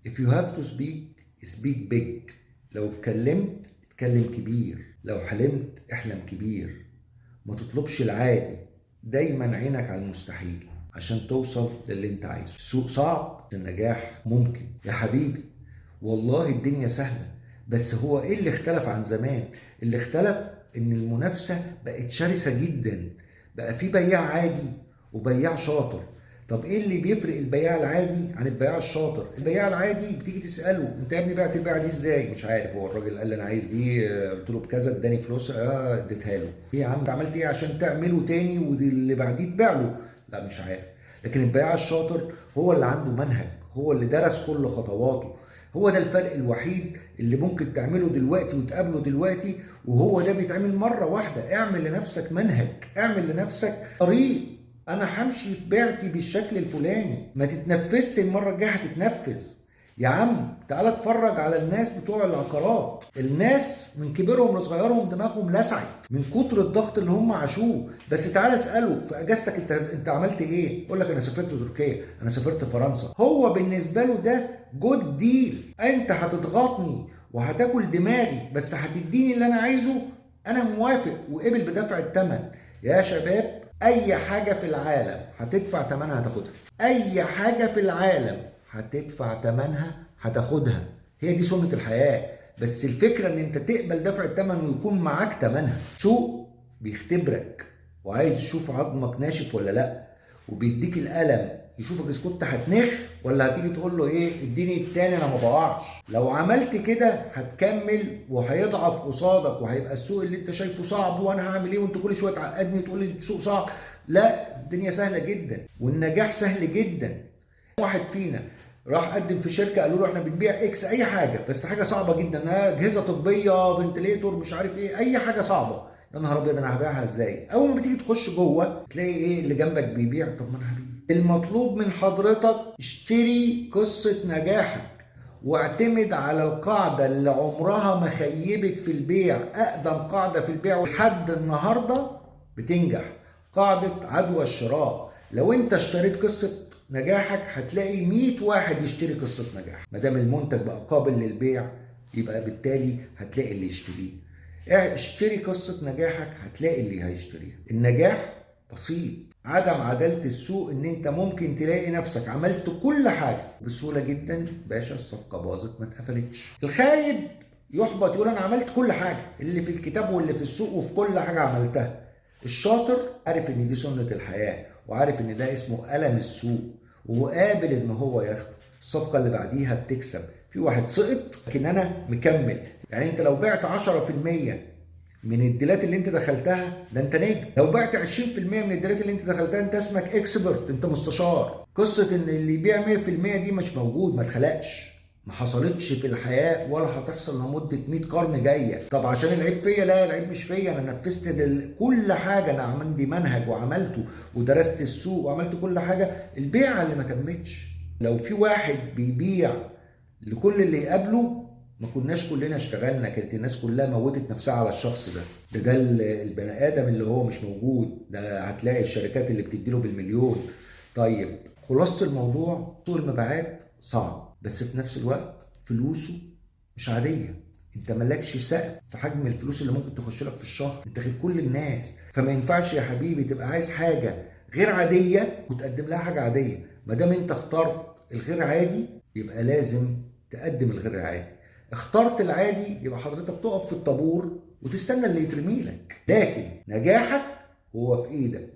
If you have to speak, speak big. لو اتكلمت اتكلم كبير، لو حلمت احلم كبير. ما تطلبش العادي، دايما عينك على المستحيل عشان توصل للي انت عايزه. السوق صعب، النجاح ممكن يا حبيبي. والله الدنيا سهلة، بس هو ايه اللي اختلف عن زمان؟ اللي اختلف ان المنافسة بقت شرسة جدا، بقى في بياع عادي وبياع شاطر. طب ايه اللي بيفرق البياع العادي عن البياع الشاطر؟ البياع العادي بتيجي تساله انت يا ابني بعت البيعة دي ازاي؟ مش عارف، هو الراجل قال لي انا عايز دي، قلت له بكذا، اداني فلوس، اديتها له. ايه يا عم انت عملت ايه عشان تعمله تاني واللي بعديه تبيع له؟ لا مش عارف. لكن البياع الشاطر هو اللي عنده منهج، هو اللي درس كل خطواته. هو ده الفرق الوحيد اللي ممكن تعمله دلوقتي وتقابله دلوقتي، وهو ده بيتعمل مرة واحدة. اعمل لنفسك منهج، اعمل لنفسك طريق. انا همشي في بيعتي بالشكل الفلاني، ما تتنفسش المرة الجاية هتتنفذ. يا عم تعال اتفرج على الناس بتوع العقارات، الناس من كبيرهم لصغيرهم دماغهم لسعت من كتر الضغط اللي هم عاشوه. بس تعال اساله في اجازتك انت عملت ايه؟ يقول لك انا سافرت تركيا، انا سافرت فرنسا. هو بالنسبة له ده good deal. انت هتضغطني وهتاكل دماغي بس هتديني اللي انا عايزه، انا موافق وقبل بدفع الثمن. يا شباب اي حاجة في العالم هتدفع ثمنها هتاخدها، اي حاجة في العالم هتدفع ثمنها هتاخدها. هي دي سنة الحياة. بس الفكرة ان انت تقبل دفع الثمن ويكون معاك ثمنها. سوق بيختبرك وعايز يشوف عظمك ناشف ولا لا، وبيديك القلم يشوفك اذا كنت هتنخ ولا هتيجي تقول له ايه اديني التاني انا ما بقعش. لو عملت كده هتكمل وهيضعف قصادك، وهيبقى السوق اللي انت شايفه صعب وانا هعمل ايه وانت كل شوية تعقدني وتقول لي السوق صعب. لا، الدنيا سهلة جدا والنجاح سهل جدا. واحد فينا راح قدم في شركة قالوا له احنا بنبيع X اي حاجة، بس حاجة صعبة جدا، اجهزة طبية، ventilator، مش عارف ايه، اي حاجة صعبة. يا نهار ابيض انا هبيعها ازاي؟ اول ما بتيجي تخش جوه تلاقي ايه اللي جنبك بيبيع. طب ما انا هبيع. المطلوب من حضرتك اشتري قصة نجاحك واعتمد على القاعدة اللي عمرها ما خيبت في البيع، اقدم قاعدة في البيع لحد النهارده بتنجح، قاعدة عدوى الشراء. لو انت اشتريت قصة نجاحك هتلاقي 100 واحد يشتري قصة نجاح. ما دام المنتج بقى قابل للبيع يبقى بالتالي هتلاقي اللي يشتريه. اشتري قصة نجاحك هتلاقي اللي هيشتريها. النجاح بسيط. عدم عدالة السوق ان انت ممكن تلاقي نفسك عملت كل حاجة بسهولة جدا، باشا الصفقة باظت ما اتقفلتش. الخايب يحبط يقول انا عملت كل حاجة اللي في الكتاب واللي في السوق وفي كل حاجة عملتها. الشاطر عارف ان دي سنة الحياة وعارف ان ده اسمه ألم السوق وقابل ان هو ياخده. الصفقة اللي بعديها بتكسب. في واحد سقط لكن انا مكمل. يعني انت لو بعت 10% من الديلات اللي انت دخلتها ده انت نجم. لو بعت 20% من الديلات اللي انت دخلتها انت اسمك expert، انت مستشار. قصة ان اللي يبيع 100% دي مش موجود، ما اتخلقش، ما حصلتش في الحياة ولا هتحصل لمدة 100 قرن جاية. طب عشان العيب فيا؟ لا، العيب مش فيا، انا نفذت كل حاجة، انا عندي منهج وعملته ودرست السوق وعملت كل حاجة. البيعة اللي ما تمتش. لو في واحد بيبيع لكل اللي يقابله ما كناش كلنا اشتغلنا، كانت الناس كلها موتت نفسها على الشخص ده. ده البني ادم اللي هو مش موجود ده، هتلاقي الشركات اللي بتديله بالمليون. طيب خلاصة الموضوع، سوق المبيعات صعب بس في نفس الوقت فلوسه مش عادية. انت مالكش سقف في حجم الفلوس اللي ممكن تخش لك في الشهر، انت غير كل الناس. فما ينفعش يا حبيبي تبقى عايز حاجة غير عادية وتقدم لها حاجة عادية. ما دام انت اخترت الغير عادي يبقى لازم تقدم الغير العادي. اخترت العادي يبقى حضرتك تقف في الطابور وتستنى اللي يترمي لك. لكن نجاحك هو في ايدك.